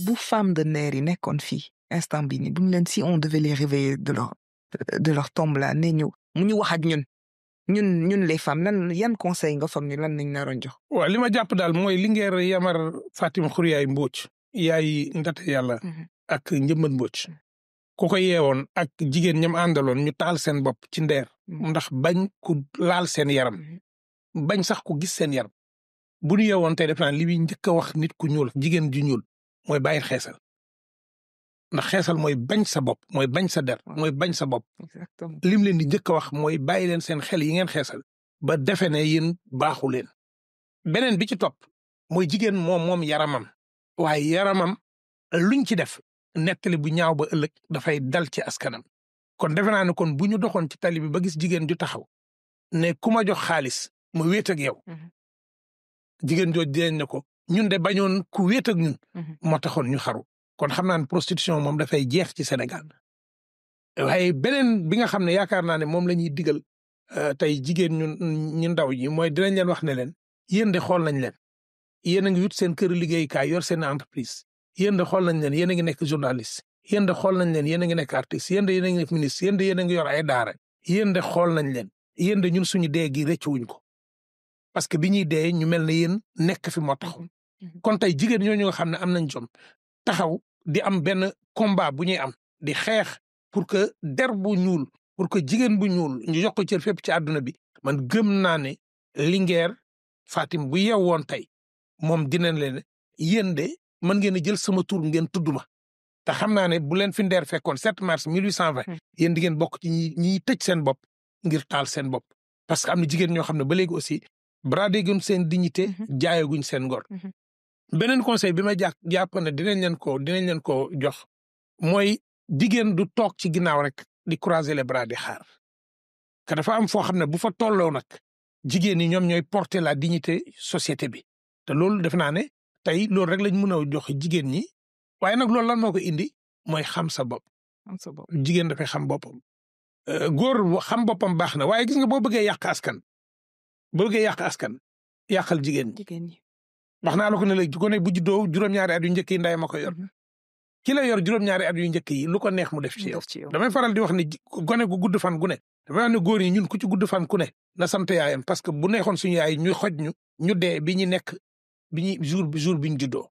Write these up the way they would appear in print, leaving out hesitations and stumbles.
bu femme de nerf yi nekkoon fii instant bi ni buñ leen si on devait les réveiller de leur tombe là ne ñu mu ñu wax ak ñun les femmes lan yan conseil nga fam ni lan nañ naroon jox. waaw li ma jàpp daal mooy Linguère Yamar Fatim Khouriaye Mbodj yaay Ndate Yàlla ak Njëmbat Mbodj ku ko yeewoon ak jigéen ñam àndaloon ñu taal seen bopp ci ndeer ndax bañ ku laal seen yaram bañ sax ku gis seen yaram bu ñu yeewoon tey def naa li muy njëkk a wax nit ku ñuul jigéen ju ñuul mooy bàyyi xeesal ndax xeesal mooy bañ sa bopp mooy bañ sa der mooy bañ sa bopp lim leen di njëkk a wax mooy bàyyi leen seen xel yi ngeen xeesal ba defe ne yéen baaxu leen beneen bi ci topp mooy jigéen moom yaramam waaye yaramam luñ ci def nettali bu ñaaw ba ëllëg dafay dal ci askanam kon defe naa ne kon bu ñu doxoon ci tali bi ba gis jigéen ju taxaw ne ku ma jox xaalis ma wéet ak yow jigéen jooj dinañ ne ko ñun de bañoon ku wéet ak ñun moo taxoon ñu xaru kon xam naa ne prostitution moom dafay jeex ci Sénégal waaye beneen bi nga xam ne yaakaar naa ne moom la ñuy digal tey jigéen ñu ndaw ñi mooy dinañ leen wax ne leen yéen de xool nañ leen yéen a ngi wut seen kër liggéeykaay yor seen entreprise yéen de xool nañ leen yéen a ngi nekk journaliste yéen de xool nañ leen yéen a ngi nekk artiste yéen de yéen a ngi nekk ministre yéen de yéen a ngi yor ay daara yéen de xool nañ leen yéen de ñun suñu dee gi rëcc wuñ ko parce que bi ñuy dee ñu mel ne yéen nekk fi moo taxaw kon tey jigéen ñooñu nga xam ne am nañ jom taxaw di am benn combat bu ñuy am di xeex pour que der bu ñuul pour que jigéen bu ñuul ñu jox ko cër fépp ci àdduna bi man gëm naa ne Linguère Fatim bu yeewoon tey moom dinañ leen yéen de mën ngeen a jël sama tur ngeen tudd ma te xam naa ne bu leen fi ndeer fekkoon 7 mars 1820 yéen di ngeen bokk ci ñiy tëj seen bopp ngir taal seen bopp parce que am na jigéen ñoo xam ne ba léegi aussi bradé guñ seen dignité jaayaguñ seen ngor beneen conseil bi ma jàpp ne dinañ leen ko jox mooy jigéen du toog ci ginnaaw rek di croiser les bras di xaar que dafa am foo xam ne bu fa tolloo nag jigéen ñi ñoom ñooy porter la dignité société bi te loolu def naa ne tey loolu rek lañ mën a jox jigéen ñi waaye nag loolu lan moo ko indi mooy xam sa bopp. Jigéen dafay xam boppam. Góor xam boppam baax na waaye gis nga boo bëggee yàq askan yàqal jigéen ñi. wax naa la ko ne la gone bu juddoo juróom-ñaari at yu njëkk yi ndey ma ko yor. ki la yor juróom-ñaari at yu njëkk yi lu ko neex mu def ci yow. damay faral di wax ne gone gu gudd fan gu ne. damay wax ne góor yi ñun ku ci gudd fan ku ne na sant yaayam parce que bu neexoon suñu yaay ñuy xoj ñu dee bi ñu nekk bi ñu jour bi ñu juddoo.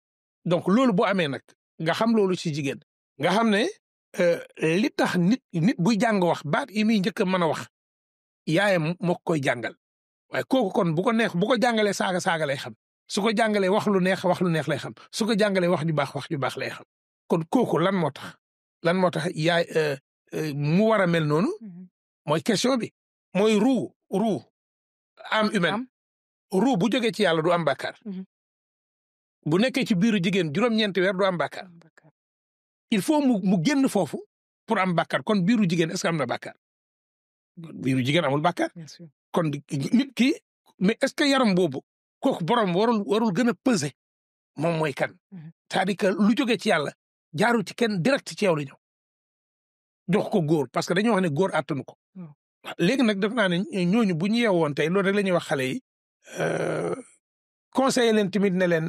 donc loolu bu amee nag nga xam loolu ci jigéen nga xam ne li tax nit buy jàng wax baat yi muy njëkk a mën a wax yaayam moo koy jàngal waaye kooku kon bu ko jàngalee saaga lay xam su ko jàngalee wax lu neex lay xam su ko jàngalee wax ju baax lay xam kon kooku lan moo tax yaay mu war a mel noonu mooy question bi mooy ruu âme humaine ruu bu jógee ci yàlla du am bàkkaar bu nekkee ci biiru jigéen juróom-ñeenti weer du am bàkkaar il faut mu génn foofu pour am bàkkaar kon biiru jigéen est-ce que am na bàkkaar biiru jigéen amul bàkkaar kon nit ki mais est-ce que yaram boobu kooku borom warul gën a peser moom mooy kan c'est-à-dire que lu jógee ci yàlla jaarul ci kenn direct ci yow la ñëw jox ko góor parce que dañoo wax ne góor àttanu ko léegi nag def naa ne ñooñu bu ñu yeewoon tey loolu rek la ñuy wax xale yi conseiller leen tamit ne leen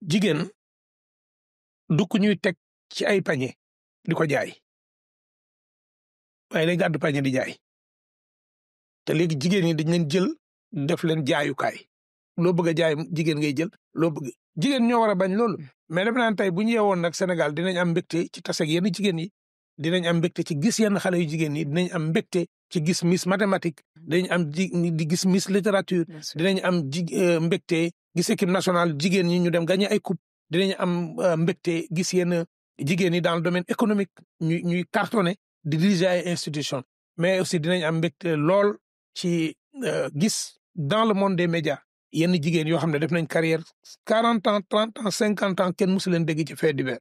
jigéen du ko ñuy teg ci ay pañe di ko jaay waaye day gàddu pañe di jaay te léegi jigéen ñi dañ leen jël def leen jaayukaay loo bëgg a jaay jigéen ngay jël loo bëgg jigéen ñoo war a bañ loolu mais def naan tey bu ñu yeewoon nag Sénégal dinañ am mbégte ci tase ak yenn jigéen yi dinañ am mbégte ci gis yenn xale yu jigéen yi dinañ am mbégte ci gis miss mathématique dinañ am di gis miss littérature dinañ am mbégte gis équipe nationale jigéen ñi ñu dem gagner ay coupe dinañ am mbégte gis yenn jigéen yi dans le domaine économique ñuy cartonné di diriger ay institutions mais aussi dinañ am mbégte lool ci gis dans le monde des médias yenn jigéen yoo xam ne def nañ carrière 40 ans 30 ans 50 ans kenn musu leen dégg ci fait divers